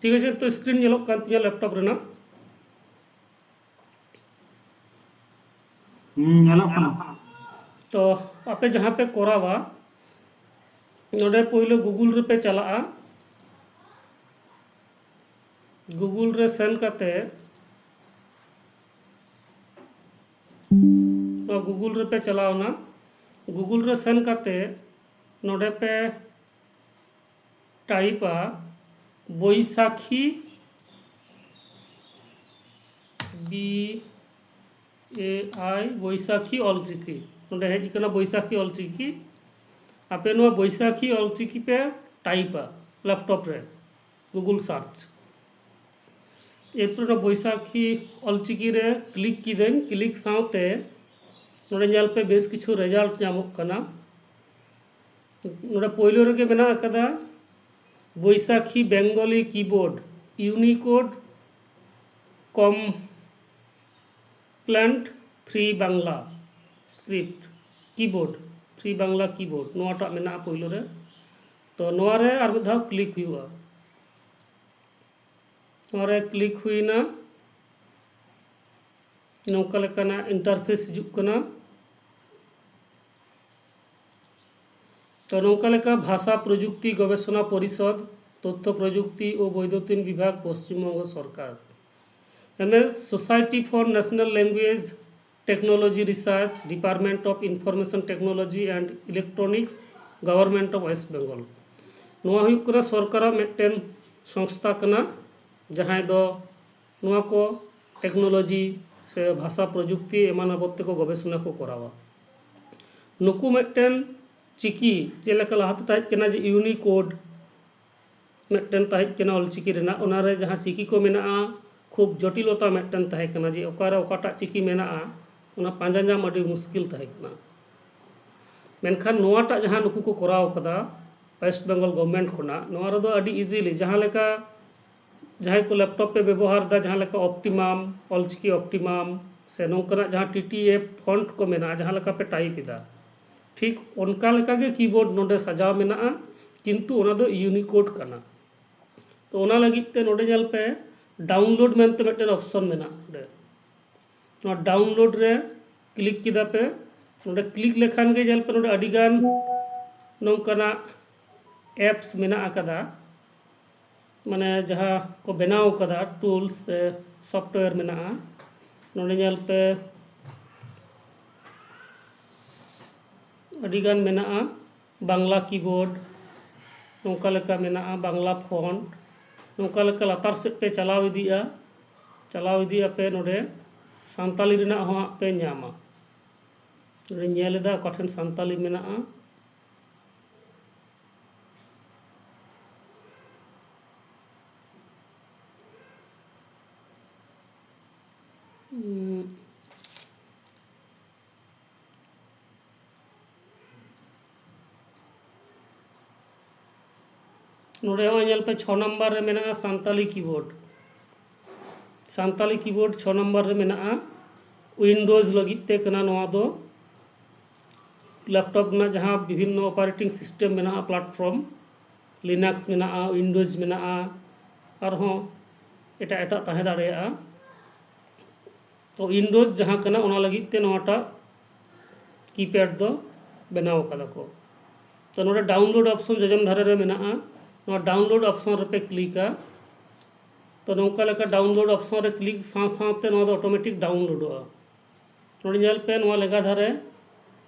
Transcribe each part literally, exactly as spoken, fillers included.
ᱴᱷᱤᱠ ᱟᱪᱷᱮ, ᱛᱚ ᱥᱠᱨᱤᱱ ᱧᱮᱞᱚᱜ ᱠᱟᱱ ᱛᱤᱧᱟᱹ ᱞᱮᱯᱴᱚᱯ ᱨᱮᱱᱟᱜ᱾ ᱦᱩᱸ, ᱧᱮᱞᱚᱜ ᱠᱟᱱᱟ᱾ ᱛᱚ ᱟᱯᱮ ᱡᱟᱦᱟᱸ ᱯᱮ ᱠᱚᱨᱟᱣᱟ, ᱱᱚᱰᱮ ᱯᱳᱭᱞᱳ ᱜᱩᱜᱩᱞ ᱨᱮᱯᱮ ᱪᱟᱞᱟᱜᱼᱟ᱾ ᱜᱩᱜᱩᱞ ᱨᱮ ᱥᱮᱱ ᱠᱟᱛᱮ, ᱱᱚᱣᱟ ᱜᱩᱜᱩᱞ ᱨᱮᱯᱮ ᱪᱟᱞᱟᱣᱱᱟ᱾ ᱜᱩᱜᱩᱞ ᱨᱮ ᱥᱮᱱ ᱠᱟᱛᱮ ᱱᱚᱰᱮ ᱯᱮ ᱴᱟᱭᱤᱯᱟ ᱵᱳᱭᱥᱟᱠᱷᱤ, ᱵᱤ ᱮ ᱟᱭ, ᱵᱳᱭᱥᱟᱠᱷᱤ ᱚᱞᱪᱤᱠᱤ᱾ ᱱᱚᱰᱮ ᱦᱮᱡ ᱟᱠᱟᱱᱟ ᱵᱳᱭᱥᱟᱠᱷᱤ ᱚᱞᱪᱤᱠᱤ᱾ ᱟᱯᱮ ᱱᱚᱣᱟ ᱵᱳᱭᱥᱟᱠᱷᱤ ᱚᱞᱪᱤᱠᱤ ᱯᱮ ᱴᱟᱭᱤᱯᱟ ᱞᱮᱯᱴᱚᱯ ᱨᱮ, ᱜᱩᱜᱩᱞ ᱥᱟᱨᱪ᱾ ᱮᱨᱯᱚᱨᱮ ᱱᱚᱣᱟ ᱵᱳᱭᱥᱟᱠᱷᱤ ᱚᱞᱪᱤᱠᱤ ᱨᱮ ᱠᱞᱤᱠ ᱠᱤᱫᱟᱹᱧ᱾ ᱠᱞᱤᱠ ᱥᱟᱶᱛᱮ ᱱᱚᱰᱮ ᱧᱮᱞ ᱯᱮ, ᱵᱮᱥ ᱠᱤᱪᱷᱩ ᱨᱮᱡᱟᱞᱴ ᱧᱟᱢᱚᱜ ᱠᱟᱱᱟ᱾ ᱱᱚᱰᱮ ᱯᱳᱭᱞᱳ ᱨᱮᱜᱮ ᱢᱮᱱᱟᱜ ᱟᱠᱟᱫᱟ Boishakhi Bengali keyboard, unicode compliant free Bangla script keyboard, free Bangla keyboard, ᱱᱚᱣᱟᱴᱟᱜ ᱢᱮᱱᱟᱜᱼᱟ ᱯᱳᱭᱞᱳ ᱨᱮ᱾ ᱛᱚ ᱱᱚᱣᱟ ᱨᱮ ᱟᱨ ᱢᱤᱫ ᱫᱷᱟᱣ ᱠᱞᱤᱠ ᱦᱩᱭᱩᱜᱼᱟ᱾ ᱱᱚᱣᱟ ᱨᱮ ᱠᱞᱤᱠ ᱦᱩᱭᱱᱟ᱾ ᱱᱚᱝᱠᱟ ᱞᱮᱠᱟᱱᱟᱜ ᱤᱱᱴᱟᱨᱯᱷᱮᱥ ᱦᱤᱡᱩᱜ ᱠᱟᱱᱟ᱾ ᱛᱚ ᱱᱚᱝᱠᱟ ᱞᱮᱠᱟ ᱵᱷᱟᱥᱟ ᱯᱨᱚᱡᱩᱠᱛᱤ ᱜᱚᱵᱮᱥᱚᱱᱟ ᱯᱚᱨᱤᱥᱚᱫᱽ, ᱛᱚᱛᱛᱷᱚ ᱯᱨᱚᱡᱩᱠᱛᱤ ᱳ ᱵᱳᱭᱫᱩᱛᱤᱱ ᱵᱤᱵᱷᱟᱜᱽ, ᱯᱚᱥᱪᱤᱢ ᱵᱚᱝᱜᱚ ᱥᱚᱨᱠᱟᱨ, M S Society for National Language Technology Research, Department of Information Technology and Electronics, Government of West Bengal᱾ ᱱᱚᱣᱟ ᱦᱩᱭᱩᱜ ᱠᱟᱱᱟ ᱥᱚᱨᱠᱟᱨᱟᱜ ᱢᱤᱫᱴᱮᱱ ᱥᱚᱝᱥᱛᱷᱟ ᱠᱟᱱᱟ, ᱡᱟᱦᱟᱸᱭ ᱫᱚ ᱱᱚᱣᱟ ᱠᱚ ᱴᱮᱠᱱᱳᱞᱚᱡᱤ ᱥᱮ ᱵᱷᱟᱥᱟ ᱯᱨᱚᱡᱩᱠᱛᱤ ᱮᱢᱟᱱ ᱵᱟᱵᱚᱫ ᱛᱮᱠᱚ ᱜᱚᱵᱮᱥᱚᱱᱟ ᱠᱚ ᱠᱚᱨᱟᱣᱟ᱾ ᱱᱩᱠᱩ ᱢᱤᱫᱴᱮᱱ ᱪᱤᱠᱤ, ᱪᱮᱫ ᱞᱮᱠᱟ ᱞᱟᱦᱟᱛᱮ ᱛᱟᱦᱮᱸ ᱠᱟᱱᱟ ᱡᱮ ᱤᱭᱩᱱᱤᱠᱳᱰ ᱢᱤᱫᱴᱮᱱ ᱛᱟᱦᱮᱸ ᱠᱟᱱᱟ ᱚᱞᱪᱤᱠᱤ ᱨᱮᱱᱟᱜ, ᱚᱱᱟᱨᱮ ᱡᱟᱦᱟᱸ ᱪᱤᱠᱤ ᱠᱚ ᱢᱮᱱᱟᱜᱼᱟ, ᱠᱷᱩᱵ ᱡᱚᱴᱤᱞᱚᱛᱟ ᱢᱤᱫᱴᱮᱱ ᱛᱟᱦᱮᱸ ᱠᱟᱱᱟ ᱡᱮ ᱚᱠᱟᱨᱮ ᱚᱠᱟᱴᱟᱜ ᱪᱤᱠᱤ ᱢᱮᱱᱟᱜᱼᱟ, ᱚᱱᱟ ᱯᱟᱸᱡᱟ ᱧᱟᱢ ᱟᱹᱰᱤ ᱢᱩᱥᱠᱤᱞ ᱛᱟᱦᱮᱸ ᱠᱟᱱᱟ᱾ ᱢᱮᱱᱠᱷᱟᱱ ᱱᱚᱣᱟᱴᱟᱜ ᱡᱟᱦᱟᱸ ᱱᱩᱠᱩ ᱠᱚ ᱠᱚᱨᱟᱣ ᱠᱟᱫᱟ ᱳᱭᱮᱥᱴ ᱵᱮᱝᱜᱚᱞ ᱜᱚᱵᱷᱢᱮᱱᱴ ᱠᱷᱚᱱᱟᱜ, ᱱᱚᱣᱟ ᱨᱮᱫᱚ ᱟᱹᱰᱤ ᱤᱡᱤᱞᱤ, ᱡᱟᱦᱟᱸ ᱞᱮᱠᱟ ᱡᱟᱦᱟᱸᱭ ᱠᱚ ᱞᱮᱯᱴᱚᱯ ᱯᱮ ᱵᱮᱵᱚᱦᱟᱨ ᱮᱫᱟ, ᱡᱟᱦᱟᱸ ᱞᱮᱠᱟ ᱚᱯᱴᱤᱢᱟᱢ, ᱚᱞᱪᱤᱠᱤ ᱚᱯᱴᱤᱢᱟᱢ ᱥᱮ ᱱᱚᱝᱠᱟᱱᱟᱜ ᱡᱟᱦᱟᱸ ᱴᱤ ᱴᱤ ᱮᱯᱷ ᱯᱷᱚᱱᱴ ᱠᱚ ᱢᱮᱱᱟᱜᱼᱟ, ᱡᱟᱦᱟᱸ ᱞᱮᱠᱟ ᱯᱮ ᱴᱟᱭᱤᱯ ᱮᱫᱟ, ᱴᱷᱤᱠ ᱚᱱᱠᱟ ᱞᱮᱠᱟ ᱜᱮ ᱠᱤᱵᱳᱨᱰ ᱱᱚᱰᱮ ᱥᱟᱡᱟᱣ ᱢᱮᱱᱟᱜᱼᱟ, ᱠᱤᱱᱛᱩ ᱚᱱᱟ ᱫᱚ ᱤᱭᱩᱱᱤᱠᱳᱰ ᱠᱟᱱᱟ᱾ ᱛᱚ ᱚᱱᱟ ᱞᱟᱹᱜᱤᱫ ᱛᱮ ᱱᱚᱰᱮ ᱧᱮᱞ ᱯᱮ, ᱰᱟᱣᱩᱱᱞᱳᱰ ᱢᱮᱱᱛᱮ ᱢᱤᱫᱴᱮᱱ ᱚᱯᱥᱚᱱ ᱢᱮᱱᱟᱜᱼᱟ᱾ ᱱᱚᱰᱮ ᱱᱚᱣᱟ ᱰᱟᱣᱩᱱᱞᱳᱰ ᱨᱮ ᱠᱞᱤᱠ ᱠᱮᱫᱟ ᱯᱮ᱾ ᱱᱚᱰᱮ ᱠᱞᱤᱠ ᱞᱮᱠᱷᱟᱱ ᱜᱮ ᱧᱮᱞ ᱯᱮ, ᱱᱚᱰᱮ ᱟᱹᱰᱤᱜᱟᱱ ᱱᱚᱝᱠᱟᱱᱟᱜ ᱮᱯᱥ ᱢᱮᱱᱟᱜ ᱟᱠᱟᱫᱟ, ᱢᱟᱱᱮ ᱡᱟᱦᱟᱸ ᱠᱚ ᱵᱮᱱᱟᱣ ᱟᱠᱟᱫᱟ, ᱴᱩᱞᱥ ᱥᱮ ᱥᱚᱯᱷᱴᱣᱮᱨ ᱢᱮᱱᱟᱜᱼᱟ᱾ ᱱᱚᱰᱮ ᱧᱮᱞ ᱯᱮ, ᱟᱹᱰᱤᱜᱟᱱ ᱢᱮᱱᱟᱜᱼᱟ᱾ ᱵᱟᱝᱞᱟ ᱠᱤᱵᱳᱨᱰ ᱱᱚᱝᱠᱟ ᱞᱮᱠᱟ ᱢᱮᱱᱟᱜᱼᱟ, ᱵᱟᱝᱞᱟ ᱯᱷᱚᱱᱴ ᱱᱚᱝᱠᱟ ᱞᱮᱠᱟ ᱞᱟᱛᱟᱨ ᱥᱮᱫ ᱯᱮ ᱪᱟᱞᱟᱣ ᱤᱫᱤᱜᱼᱟ᱾ ᱪᱟᱞᱟᱣ ᱤᱫᱤᱜ ᱟᱯᱮ, ᱱᱚᱰᱮ ᱥᱟᱱᱛᱟᱞᱤ ᱨᱮᱱᱟᱜ ᱦᱚᱸ ᱦᱟᱸᱜ ᱯᱮ ᱧᱟᱢᱟ᱾ ᱱᱚᱰᱮᱧ ᱧᱮᱞ ᱮᱫᱟ ᱚᱠᱟ ᱴᱷᱮᱱ ᱥᱟᱱᱛᱟᱞᱤ ᱢᱮᱱᱟᱜᱼᱟ᱾ ᱩᱸ, ᱱᱚᱰᱮ ᱦᱚᱸ ᱧᱮᱞ ᱯᱮ, ᱪᱷᱚ ᱱᱟᱢᱵᱟᱨ ᱨᱮ ᱢᱮᱱᱟᱜᱼᱟ ᱥᱟᱱᱛᱟᱞᱤ ᱠᱤᱵᱳᱨᱰ᱾ ᱥᱟᱱᱛᱟᱞᱤ ᱠᱤᱵᱳᱨᱰ ᱪᱷᱚ ᱱᱟᱢᱵᱟᱨ ᱨᱮ ᱢᱮᱱᱟᱜᱼᱟ, ᱩᱭᱤᱱᱰᱳᱡᱽ ᱞᱟᱹᱜᱤᱫ ᱛᱮ ᱠᱟᱱᱟ ᱱᱚᱣᱟ ᱫᱚ᱾ ᱞᱮᱯᱴᱚᱯ ᱨᱮᱱᱟᱜ ᱡᱟᱦᱟᱸ ᱵᱤᱵᱷᱤᱱᱱᱚ ᱚᱯᱟᱨᱮᱴᱤᱝ ᱥᱤᱥᱴᱮᱢ ᱢᱮᱱᱟᱜᱼᱟ, ᱯᱞᱟᱴᱯᱷᱚᱨᱢ, ᱞᱤᱱᱟᱠᱥ ᱢᱮᱱᱟᱜᱼᱟ, ᱩᱭᱤᱱᱰᱳᱡᱽ ᱢᱮᱱᱟᱜᱼᱟ, ᱟᱨᱦᱚᱸ ᱮᱴᱟᱜ ᱮᱴᱟᱜ ᱛᱟᱦᱮᱸ ᱫᱟᱲᱮᱭᱟᱜᱼᱟ᱾ ᱛᱚ ᱩᱭᱤᱱᱰᱳᱡᱽ ᱡᱟᱦᱟᱸ ᱠᱟᱱᱟ, ᱚᱱᱟ ᱞᱟᱹᱜᱤᱫ ᱛᱮ ᱱᱚᱣᱟᱴᱟᱜ ᱠᱤᱯᱮᱰ ᱫᱚ ᱵᱮᱱᱟᱣ ᱠᱟᱫᱟ ᱠᱚ᱾ ᱛᱚ ᱱᱚᱰᱮ ᱰᱟᱣᱩᱱᱞᱳᱰ ᱚᱯᱥᱚᱱ ᱡᱚᱡᱚᱢ ᱫᱷᱟᱨᱮ ᱨᱮ ᱢᱮᱱᱟᱜᱼᱟ, ᱱᱚᱣᱟ ᱰᱟᱣᱩᱱᱞᱳᱰ ᱚᱯᱥᱚᱱ ᱨᱮᱯᱮ ᱠᱞᱤᱠᱟ᱾ ᱛᱚ ᱱᱚᱝᱠᱟ ᱞᱮᱠᱟ ᱰᱟᱣᱩᱱᱞᱳᱰ ᱚᱯᱥᱚᱱ ᱨᱮ ᱠᱞᱤᱠ ᱥᱟᱶ ᱥᱟᱶᱛᱮ ᱱᱚᱣᱟ ᱫᱚ ᱚᱴᱳᱢᱮᱴᱤᱠ ᱰᱟᱣᱩᱱᱞᱳᱰᱚᱜᱼᱟ᱾ ᱱᱚᱰᱮ ᱧᱮᱞ ᱯᱮ, ᱱᱚᱣᱟ ᱞᱮᱸᱜᱟ ᱫᱷᱟᱨᱮ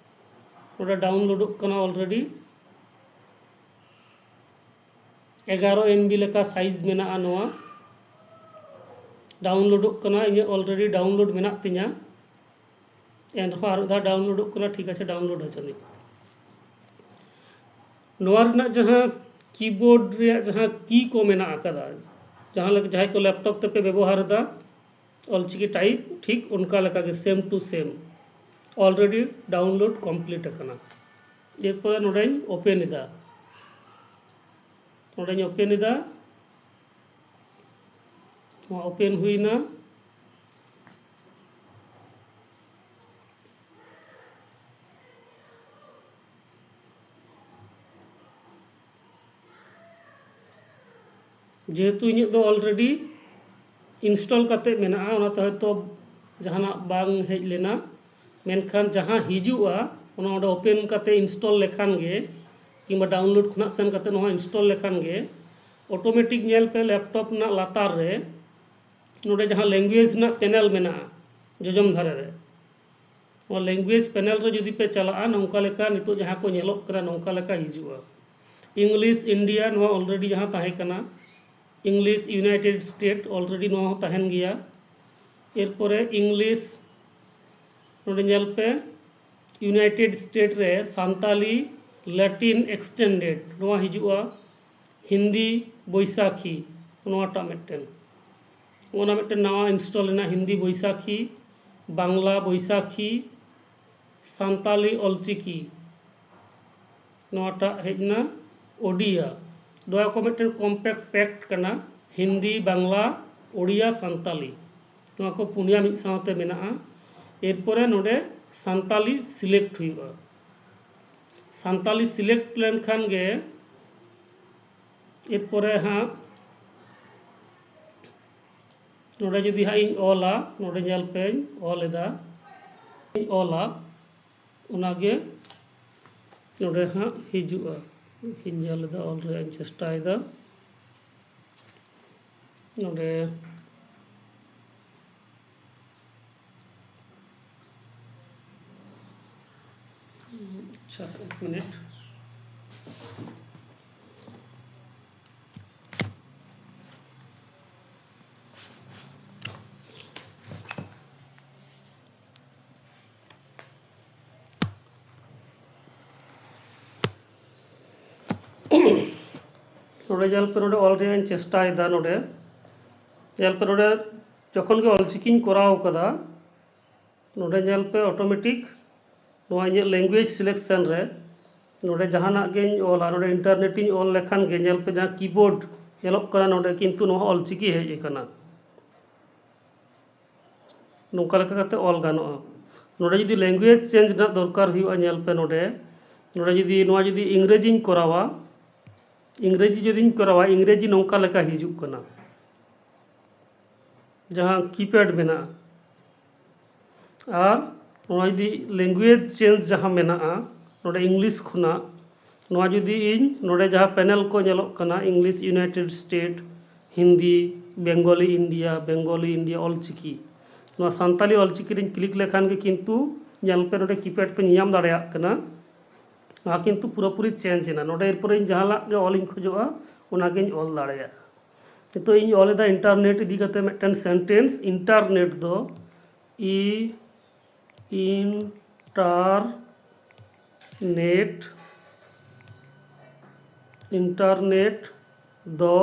ᱱᱚᱰᱮ ᱰᱟᱣᱩᱱᱞᱳᱰᱚᱜ ᱠᱟᱱᱟ ᱚᱞᱨᱮᱰᱤ᱾ ᱮᱜᱟᱨᱚ ᱮᱢ ᱵᱤ ᱞᱮᱠᱟ ᱥᱟᱭᱤᱡᱽ ᱢᱮᱱᱟᱜᱼᱟ ᱱᱚᱣᱟ᱾ ᱰᱟᱣᱩᱱᱞᱳᱰᱚᱜ ᱠᱟᱱᱟ, ᱤᱧᱟᱹᱜ ᱚᱞᱨᱮᱰᱤ ᱰᱟᱣᱩᱱᱞᱳᱰ ᱢᱮᱱᱟᱜ ᱛᱤᱧᱟ᱾ ᱮᱱᱨᱮᱦᱚᱸ ᱟᱨ ᱢᱤᱫ ᱫᱷᱟᱣ ᱰᱟᱣᱩᱱᱞᱳᱰᱚᱜ ᱠᱟᱱᱟ, ᱴᱷᱤᱠ ᱟᱪᱷᱮ, ᱰᱟᱣᱩᱱᱞᱳᱰ ᱦᱚᱪᱚᱱᱤᱡ᱾ ᱱᱚᱣᱟ ᱨᱮᱱᱟᱜ ᱡᱟᱦᱟᱸ ᱠᱤᱵᱳᱨᱰ ᱨᱮᱭᱟᱜ ᱡᱟᱦᱟᱸ ᱠᱤ ᱠᱚ ᱢᱮᱱᱟᱜ ᱟᱠᱟᱫᱟ, ᱡᱟᱦᱟᱸ ᱞᱮᱠᱟ ᱡᱟᱦᱟᱸᱭ ᱠᱚ ᱞᱮᱯᱴᱚᱯ ᱛᱮᱯᱮ ᱵᱮᱵᱚᱦᱟᱨ ᱮᱫᱟ, ᱚᱞᱪᱤᱠᱤ ᱴᱟᱭᱤᱯ ᱴᱷᱤᱠ ᱚᱱᱠᱟ ᱞᱮᱠᱟ ᱜᱮ, ᱥᱮᱢ ᱴᱩ ᱥᱮᱢ᱾ ᱚᱞᱨᱮᱰᱤ ᱰᱟᱣᱩᱱᱞᱳᱰ ᱠᱚᱢᱯᱞᱤᱴ ᱟᱠᱟᱱᱟ᱾ ᱮᱨᱯᱚᱨᱮ ᱱᱚᱰᱮᱧ ᱳᱯᱮᱱ ᱮᱫᱟ᱾ ᱱᱚᱰᱮᱧ ᱳᱯᱮᱱ ᱮᱫᱟ᱾ ᱱᱚᱣᱟ ᱳᱯᱮᱱ ᱦᱩᱭᱱᱟ᱾ ᱡᱮᱦᱮᱛᱩ ᱤᱧᱟᱹᱜ ᱫᱚ already install ᱠᱟᱛᱮ ᱢᱮᱱᱟᱜᱼᱟ, ᱚᱱᱟᱛᱮ ᱦᱚᱭᱛᱳ ᱡᱟᱦᱟᱱᱟᱜ ᱵᱟᱝ ᱦᱮᱡ ᱞᱮᱱᱟ, ᱢᱮᱱᱠᱷᱟᱱ ᱡᱟᱦᱟᱸ ᱦᱤᱡᱩᱜᱼᱟ ᱚᱱᱟ ᱚᱸᱰᱮ open ᱠᱟᱛᱮ install ᱞᱮᱠᱷᱟᱱ ᱜᱮ, ᱠᱤᱝᱵᱟ download ᱠᱷᱚᱱᱟᱜ ᱥᱮᱱ ᱠᱟᱛᱮ ᱱᱚᱣᱟ install ᱞᱮᱠᱷᱟᱱ ᱜᱮ automatic ᱧᱮᱞ ᱯᱮ laptop ᱨᱮᱱᱟᱜ ᱞᱟᱛᱟᱨ ᱨᱮ ᱱᱚᱰᱮ ᱡᱟᱦᱟᱸ language ᱨᱮᱱᱟᱜ panel ᱢᱮᱱᱟᱜᱼᱟ ᱡᱚᱡᱚᱢ ᱫᱷᱟᱨᱮ ᱨᱮ, ᱱᱚᱣᱟ language panel ᱨᱮ ᱡᱩᱫᱤ ᱯᱮ ᱪᱟᱞᱟᱜᱼᱟ, ᱱᱚᱝᱠᱟ ᱞᱮᱠᱟ ᱱᱤᱛᱚᱜ ᱡᱟᱦᱟᱸ ᱠᱚ ᱧᱮᱞᱚᱜ ᱠᱟᱱᱟ ᱱᱚᱝᱠᱟ ᱞᱮᱠᱟ ᱦᱤᱡᱩᱜᱼᱟ᱾ English India, ᱱᱚᱣᱟ already ᱡᱟᱦᱟᱸ ᱛᱟᱦᱮᱸ ᱠᱟᱱᱟ, English United State already ᱱᱚᱣᱟ ᱦᱚᱸ ᱛᱟᱦᱮᱱ ᱜᱮᱭᱟ᱾ ᱮᱨᱯᱚᱨᱮ English, ᱱᱚᱰᱮ ᱧᱮᱞ ᱯᱮ, United State ᱨᱮ ᱥᱟᱱᱛᱟᱞᱤ Latin extended ᱱᱚᱣᱟ ᱦᱤᱡᱩᱜᱼᱟ᱾ ᱦᱤᱱᱫᱤ ᱵᱳᱭᱥᱟᱠᱷᱤ, ᱱᱚᱣᱟᱴᱟᱜ ᱢᱤᱫᱴᱮᱱ, ᱚᱱᱟ ᱢᱤᱫᱴᱮᱱ ᱱᱟᱣᱟ install ᱨᱮᱱᱟᱜ ᱦᱤᱱᱫᱤ ᱵᱳᱭᱥᱟᱠᱷᱤ, ᱵᱟᱝᱞᱟ ᱵᱳᱭᱥᱟᱠᱷᱤ, ᱥᱟᱱᱛᱟᱞᱤ ᱚᱞᱪᱤᱠᱤ, ᱱᱚᱣᱟᱴᱟᱜ ᱦᱮᱡ ᱮᱱᱟ ᱳᱰᱤᱭᱟ᱾ ᱱᱚᱣᱟ ᱠᱚ ᱢᱤᱫᱴᱮᱱ compact pact ᱠᱟᱱᱟ, ᱦᱤᱱᱫᱤ, ᱵᱟᱝᱞᱟ, ᱳᱰᱤᱭᱟ, ᱥᱟᱱᱛᱟᱞᱤ, ᱱᱚᱣᱟ ᱠᱚ ᱯᱩᱱᱭᱟ ᱢᱤᱫ ᱥᱟᱶᱛᱮ ᱢᱮᱱᱟᱜᱼᱟ᱾ ᱮᱨᱯᱚᱨᱮ ᱱᱚᱰᱮ ᱥᱟᱱᱛᱟᱞᱤ select ᱦᱩᱭᱩᱜᱼᱟ᱾ ᱥᱟᱱᱛᱟᱞᱤ select ᱞᱮᱱᱠᱷᱟᱱ ᱜᱮ ᱮᱨᱯᱚᱨᱮ ᱦᱟᱸᱜ ᱱᱚᱰᱮ ᱡᱩᱫᱤ ᱦᱟᱸᱜ ᱤᱧ ᱚᱞᱟ, ᱱᱚᱰᱮ ᱧᱮᱞ ᱯᱮᱧ ᱚᱞ ᱮᱫᱟ, ᱤᱧ ᱚᱞᱟ, ᱚᱱᱟᱜᱮ ᱱᱚᱰᱮ ᱦᱟᱸᱜ ᱦᱤᱡᱩᱜᱼᱟ᱾ ᱤᱧ ᱧᱮᱞ ᱮᱫᱟ, ᱚᱞ ᱨᱮᱭᱟᱜ ᱤᱧ ᱪᱮᱥᱴᱟᱭᱮᱫᱟ᱾ ᱱᱚᱰᱮ, ᱟᱪᱪᱷᱟ, ᱮᱠ ᱢᱤᱱᱤᱴ᱾ ᱱᱚᱰᱮ ᱧᱮᱞ ᱯᱮ, ᱱᱚᱰᱮ ᱚᱞ ᱨᱮᱭᱟᱜ ᱤᱧ ᱪᱮᱥᱴᱟᱭᱮᱫᱟ᱾ ᱱᱚᱰᱮ ᱧᱮᱞ ᱯᱮ, ᱱᱚᱰᱮ ᱡᱚᱠᱷᱚᱱ ᱜᱮ ᱚᱞᱪᱤᱠᱤᱧ ᱠᱚᱨᱟᱣ ᱠᱟᱫᱟ, ᱱᱚᱰᱮ ᱧᱮᱞ ᱯᱮ automatic ᱱᱚᱣᱟ ᱤᱧᱟᱹᱜ language selection ᱨᱮ ᱱᱚᱰᱮ ᱡᱟᱦᱟᱱᱟᱜ ᱜᱤᱧ ᱚᱞᱟ, ᱱᱚᱰᱮ internet ᱤᱧ ᱚᱞ ᱞᱮᱠᱷᱟᱱ ᱜᱮ ᱧᱮᱞ ᱯᱮ ᱡᱟᱦᱟᱸ keyboard ᱧᱮᱞᱚᱜ ᱠᱟᱱᱟ ᱱᱚᱰᱮ, ᱠᱤᱱᱛᱩ ᱱᱚᱣᱟ ᱚᱞᱪᱤᱠᱤ ᱦᱮᱡ ᱟᱠᱟᱱᱟ᱾ ᱱᱚᱝᱠᱟ ᱞᱮᱠᱟ ᱠᱟᱛᱮ ᱚᱞ ᱜᱟᱱᱚᱜᱼᱟ᱾ ᱱᱚᱰᱮ ᱡᱩᱫᱤ language change ᱨᱮᱱᱟᱜ ᱫᱚᱨᱠᱟᱨ ᱦᱩᱭᱩᱜᱼᱟ, ᱧᱮᱞ ᱯᱮ ᱱᱚᱰᱮ, ᱱᱚᱰᱮ ᱡᱩᱫᱤ, ᱱᱚᱣᱟ ᱡᱩᱫᱤ ᱤᱝᱨᱮᱡᱤᱧ ᱠᱚᱨᱟᱣᱟ, ᱤᱝᱨᱮᱡᱤ ᱡᱩᱫᱤᱧ ᱠᱚᱨᱟᱣᱟ, ᱤᱝᱨᱮᱡᱤ ᱱᱚᱝᱠᱟ ᱞᱮᱠᱟ ᱦᱤᱡᱩᱜ ᱠᱟᱱᱟ, ᱡᱟᱦᱟᱸ ᱠᱤᱯᱮᱰ ᱢᱮᱱᱟᱜᱼᱟ᱾ ᱟᱨ ᱱᱚᱣᱟ ᱡᱩᱫᱤ ᱞᱮᱝᱜᱩᱭᱮᱡᱽ ᱪᱮᱧᱡᱽ ᱡᱟᱦᱟᱸ ᱢᱮᱱᱟᱜᱼᱟ ᱱᱚᱰᱮ ᱤᱝᱞᱤᱥ ᱠᱷᱚᱱᱟᱜ, ᱱᱚᱣᱟ ᱡᱩᱫᱤ ᱤᱧ ᱱᱚᱰᱮ ᱡᱟᱦᱟᱸ ᱯᱮᱱᱮᱞ ᱠᱚ ᱧᱮᱞᱚᱜ ᱠᱟᱱᱟ, English United state, Hindi, Bengali India, Bengali India Ol Chiki, ᱱᱚᱣᱟ ᱥᱟᱱᱛᱟᱞᱤ ᱚᱞᱪᱤᱠᱤ ᱨᱤᱧ ᱠᱞᱤᱠ ᱞᱮᱠᱷᱟᱱ ᱜᱮ ᱠᱤᱱᱛᱩ ᱧᱮᱞ ᱯᱮ, ᱱᱚᱰᱮ ᱠᱤᱯᱮᱰ ᱯᱮ ᱧᱮᱧᱟᱢ ᱫᱟᱲᱮᱭᱟᱜ ᱠᱟᱱᱟ᱾ ᱱᱚᱣᱟ ᱠᱤᱱᱛᱩ ᱯᱩᱨᱟᱹᱯᱩᱨᱤ ᱪᱮᱧᱡᱽ ᱮᱱᱟ᱾ ᱱᱚᱰᱮ ᱮᱨᱯᱚᱨᱮ ᱤᱧ ᱡᱟᱦᱟᱸ ᱜᱮ ᱚᱞᱤᱧ ᱠᱷᱚᱡᱚᱜᱼᱟ, ᱚᱱᱟᱜᱤᱧ ᱚᱞ ᱫᱟᱲᱮᱭᱟᱜᱼᱟ᱾ ᱱᱤᱛᱚᱜ ᱤᱧ ᱚᱞ ᱮᱫᱟ ᱤᱱᱴᱟᱨᱱᱮᱴ ᱤᱫᱤ ᱠᱟᱛᱮ ᱢᱤᱫᱴᱮᱱ ᱥᱮᱱᱴᱮᱱᱥ᱾ ᱤᱱᱴᱟᱨᱱᱮᱴ ᱫᱚ ᱤ ᱤᱱᱴᱟᱨ ᱱᱮᱴ, ᱤᱱᱴᱟᱨᱱᱮᱴ ᱫᱚ